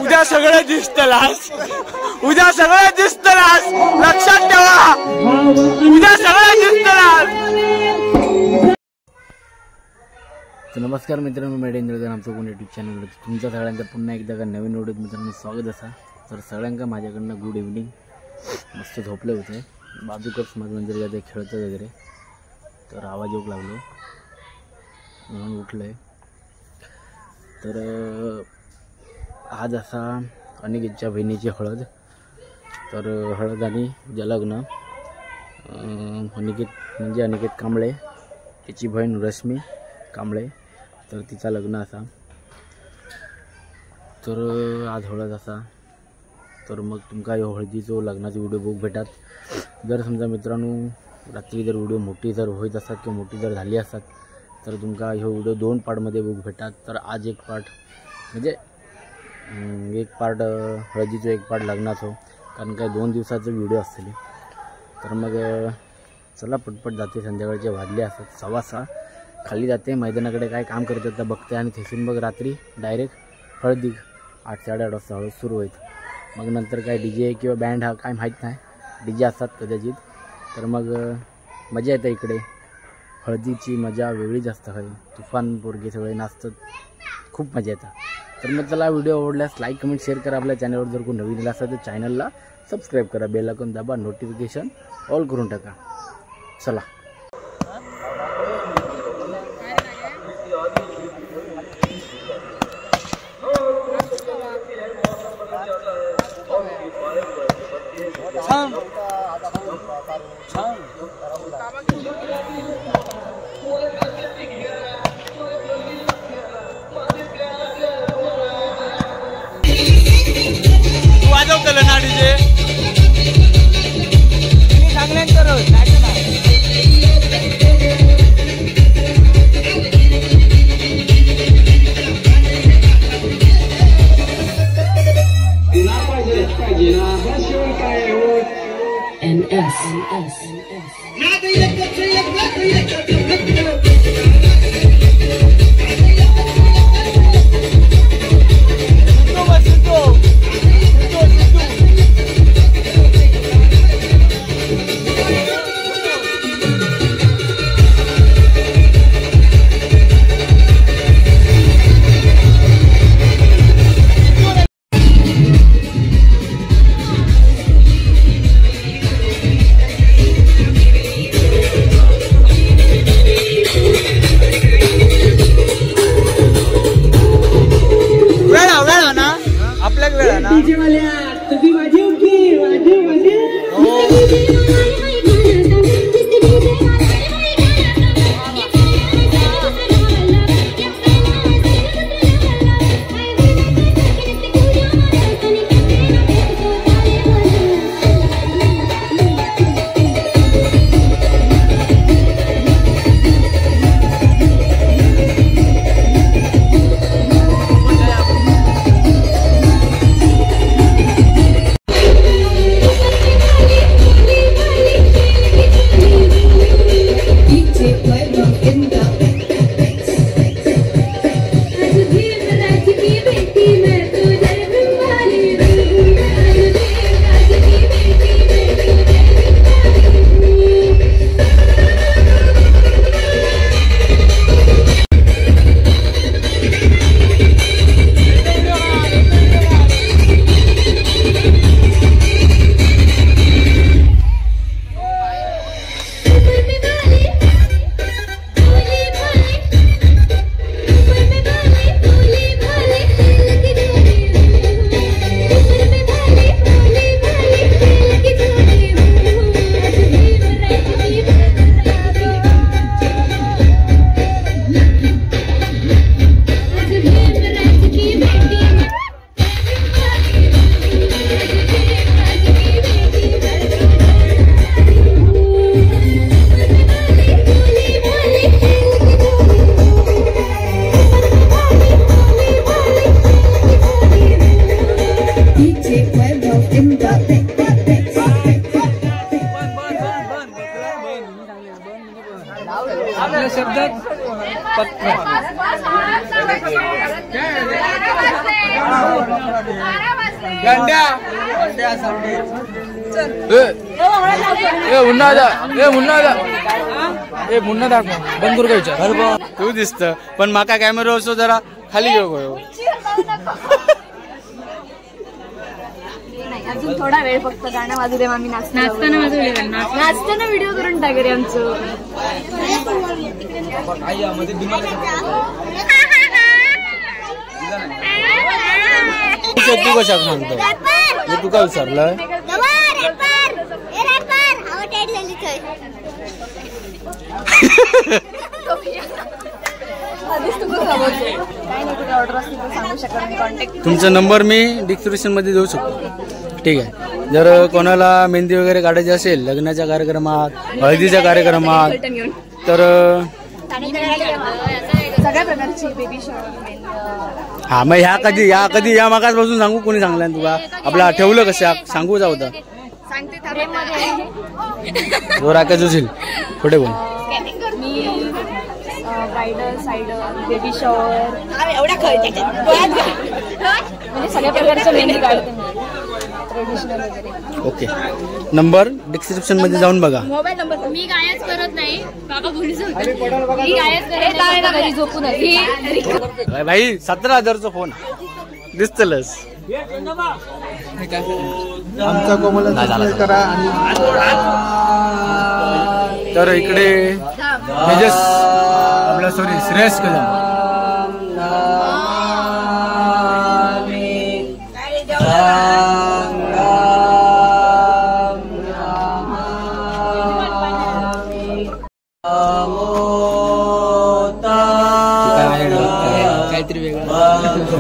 उद्या सगळं दिसतलास, उद्या सगळं दिसतलास, लक्षात ठेवा, उद्या सगळं दिसतलास। तर नमस्कार मित्रांनो, मी इंद्रजन, आमचं कोण यूट्यूब चॅनलवर तुमच्या सगळ्यांचं पुन्हा एकदा का नवीन व्हिडिओत मित्रांनो स्वागत असा। तर सगळ्यांका माझ्याकडनं गुड इव्हनिंग। मस्त झोपले होते, बाजूकच माझं मंदिर जाते खेळतं वगैरे, तर आवाज येऊ लागलो म्हणून उठलं आहे। तर आज असा अनिकेतच्या बहिणीची हळद, तर हळद आणि उद्या लग्न। अनिकेत म्हणजे अनिकेत कांबळे, त्याची बहीण रश्मी कांबळे, तर तिचा लग्न असा। तर आज हळद असा, तर मग तुमका ह्यो हळदीचो लग्नाचे व्हिडिओ बघ भेटात। जर समजा मित्रांनो रात्री जर व्हिडिओ मोठी जर होत असतात किंवा मोठी जर झाली असतात तर तुमका ह्यो व्हिडिओ दोन पार्टमध्ये बघ भेटात। तर आज एक पार्ट म्हणजे एक पार्ट हळदीचो, एक पार्ट लग्नाचो, कारण काय 2 दिवसाचं व्हिडिओ असतले। तर मग चला पटपट जाते, संध्याकाळचे वाजले असतात 6:15, खाली जाते मैदानाकडे काय काम करतात तर बघते, आणि थेसून मग रात्री डायरेक्ट हळदी 8 साडेआठ वाजता हळद सुरू होईल। मग नंतर काय डी जे किंवा बँड हा काय माहीत नाही, डी जे असतात कदाचित। तर मग मजा येते इकडे, हळदीची मजा वेगळीच असते, हय तुफान पोरगे सगळे नाचतात, खूप मजा येते। तर मग चला, व्हिडिओ आवडल्यास लाईक कमेंट शेअर करा। आपल्या चॅनलवर जर कोण नवीन आला असेल तर चॅनलला सबस्क्राईब करा, बेल आयकॉन दाबा, नोटिफिकेशन ऑल करून टाका। चला वाजवतलं ना DJ NS S Thank you. आपल्या शब्दात पक्का. ए मुन्ना दा, ए मुन्ना दा, ए मुन्ना दाखव, बंद करू का विचार? तू दिसत पण माका कॅमेरा असो जरा खाली घेऊ गयो. अजून थोडा वेळ फक्त गाणं वाजू दे, आम्ही नाचताना वाजू दे, नाचताना व्हिडिओ करून टाक रे आमचं. तू कशाक सांगतो? मी तुका विचारलं. तुमचा नंबर मी डिस्क्रिप्शन मध्ये देऊ शकतो. ठीक आहे, जर कोणाला मेहंदी वगैरे काढायची असेल लग्नाच्या कार्यक्रमात, हळदीच्या कार्यक्रमात, तर सगळ्या प्रकारची बेबी शॉवर. हा मग ह्या कधी, ह्या कधी, या मागास बसून सांगू. कोणी सांगलं तुका? आपला ठेवलं कसं सांगू जाऊ होता जो राकेश उशील कुठे बोल. मी ब्रायडल, सायडल, बेबी शॉवर म्हणजे सगळ्या प्रकारच्या मेहंदी काढते मी, ट्रेडिशनल वगैरे. ओके, नंबर डिस्क्रिप्शन मध्ये जाऊन बघा. मोबाईल नंबर मी गायच करत नाही बाबा, बोलू शकतो मी गायच करत नाही, घरी झोपून. भाई 17,000चा फोन दिसतलस. आमचा कोमल करा. आणि तर इकडे तेजस आपला सॉरी श्रेयस कदम.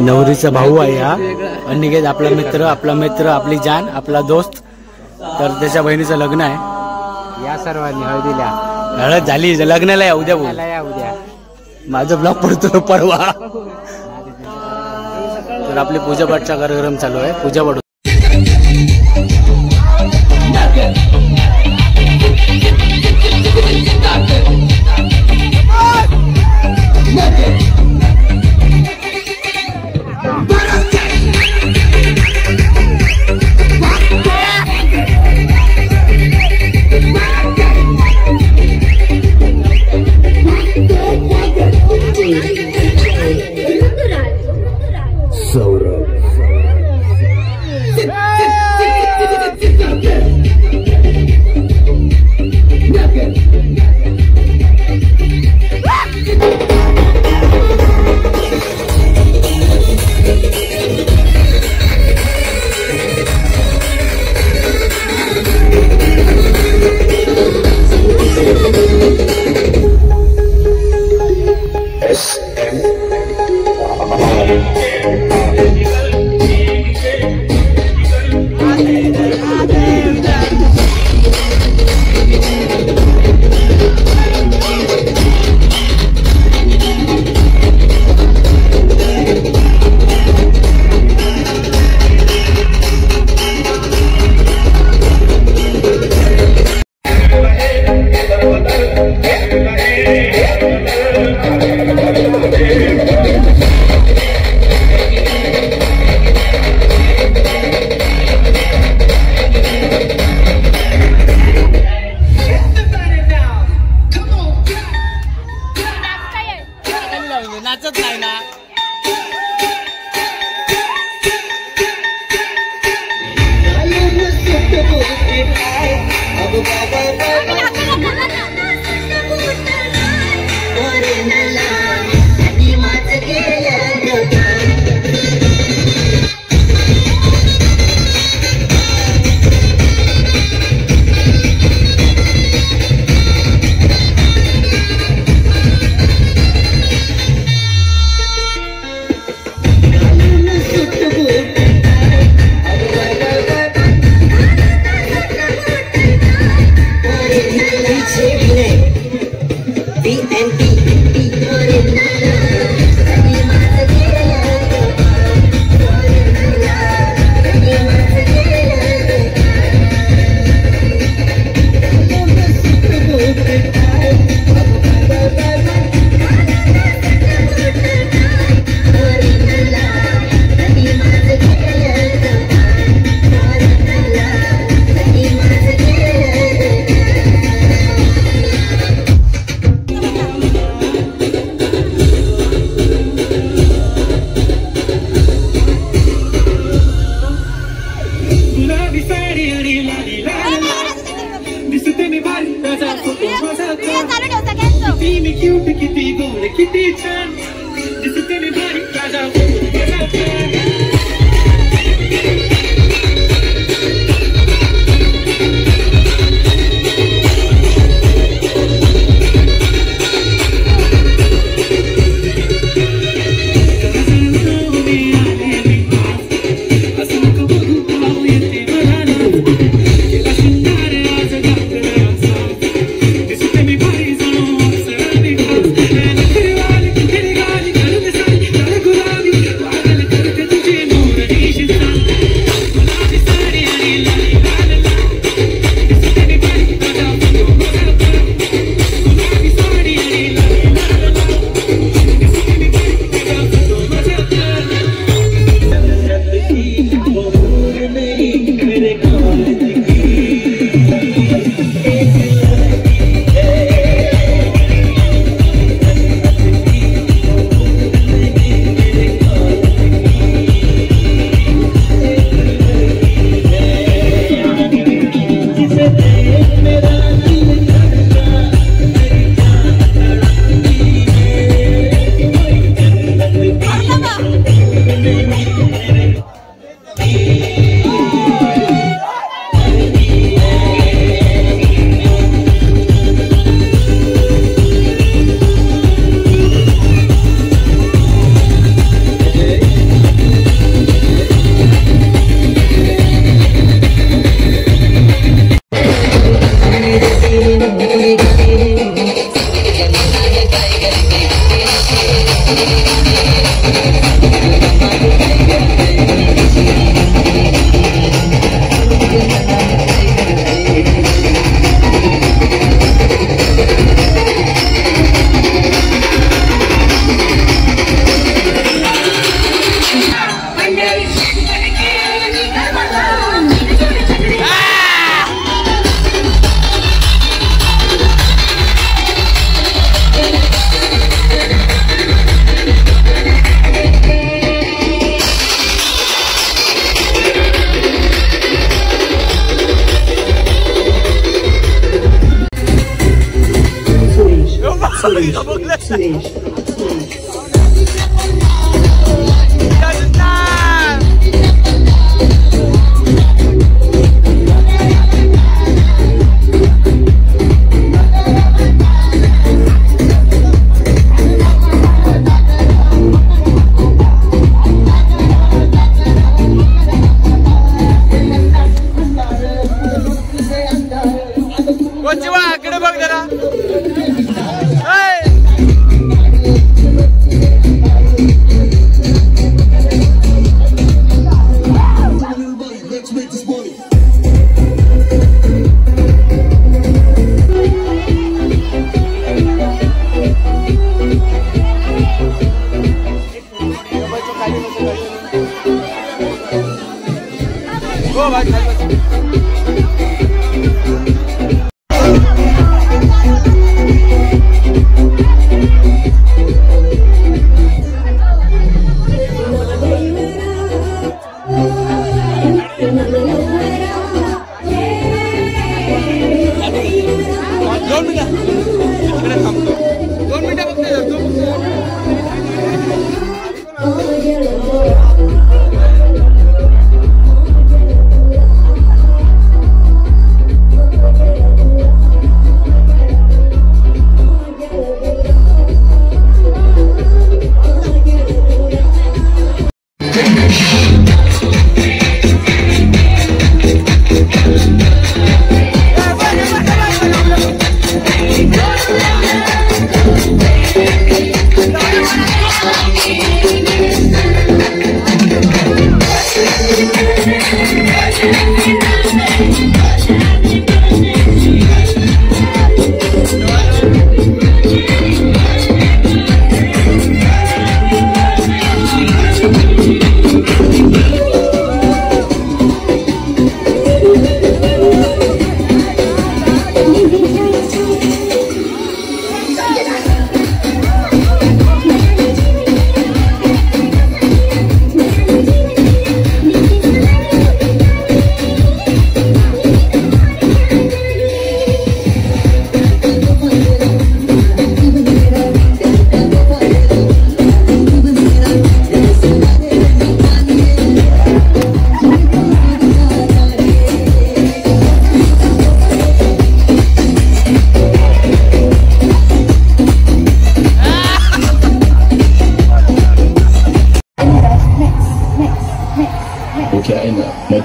नवरीचा भाऊ आहे हा अनिकेत, आपला मित्र, आपला मित्र, आपली जान, आपला दोस्त. तर त्याच्या बहिणीचं लग्न आहे. या सर्वांनी हळदीला. हळद झाली, लग्नाला या उद्या. बोल उद्या माझा ब्लॉग पडतो परवा. तर आपली पूजापाठचा कार्यक्रम चालू आहे. पूजापाठ सौरभ.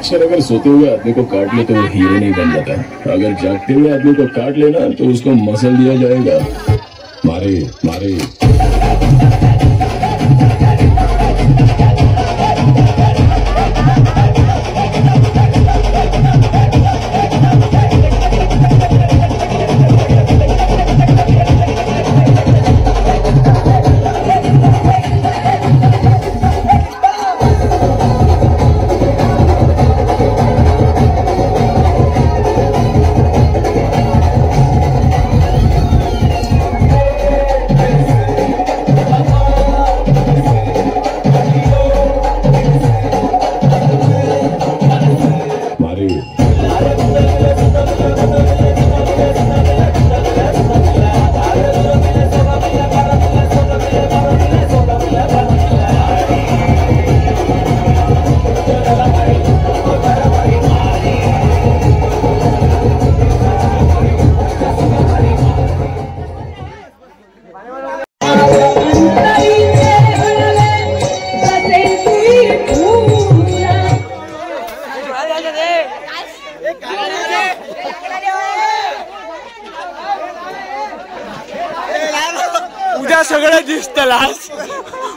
मच्छर अगर सोते हुए आदमी को काट ले तो वो हीरो नहीं बन जाता, अगर जागते हुए आदमी को काट लेना तो उसको मसल दिया जाएगा। मारे मारे। उद्या सगळं दिसतलास,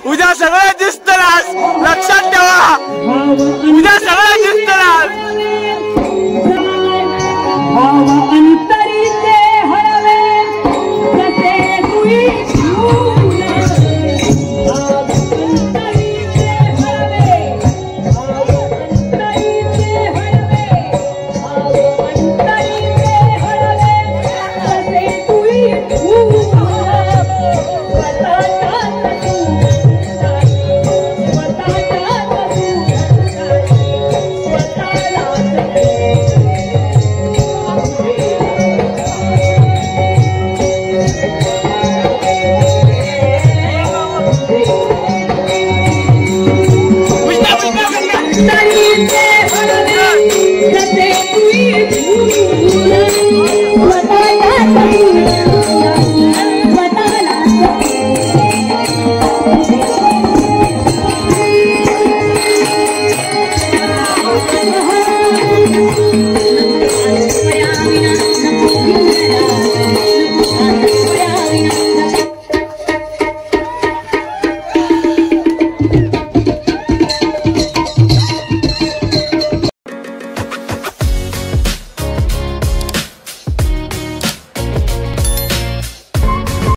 उद्या सगळं दिसतलास, लक्षात ठेवा, उद्या सगळं दिसतलास।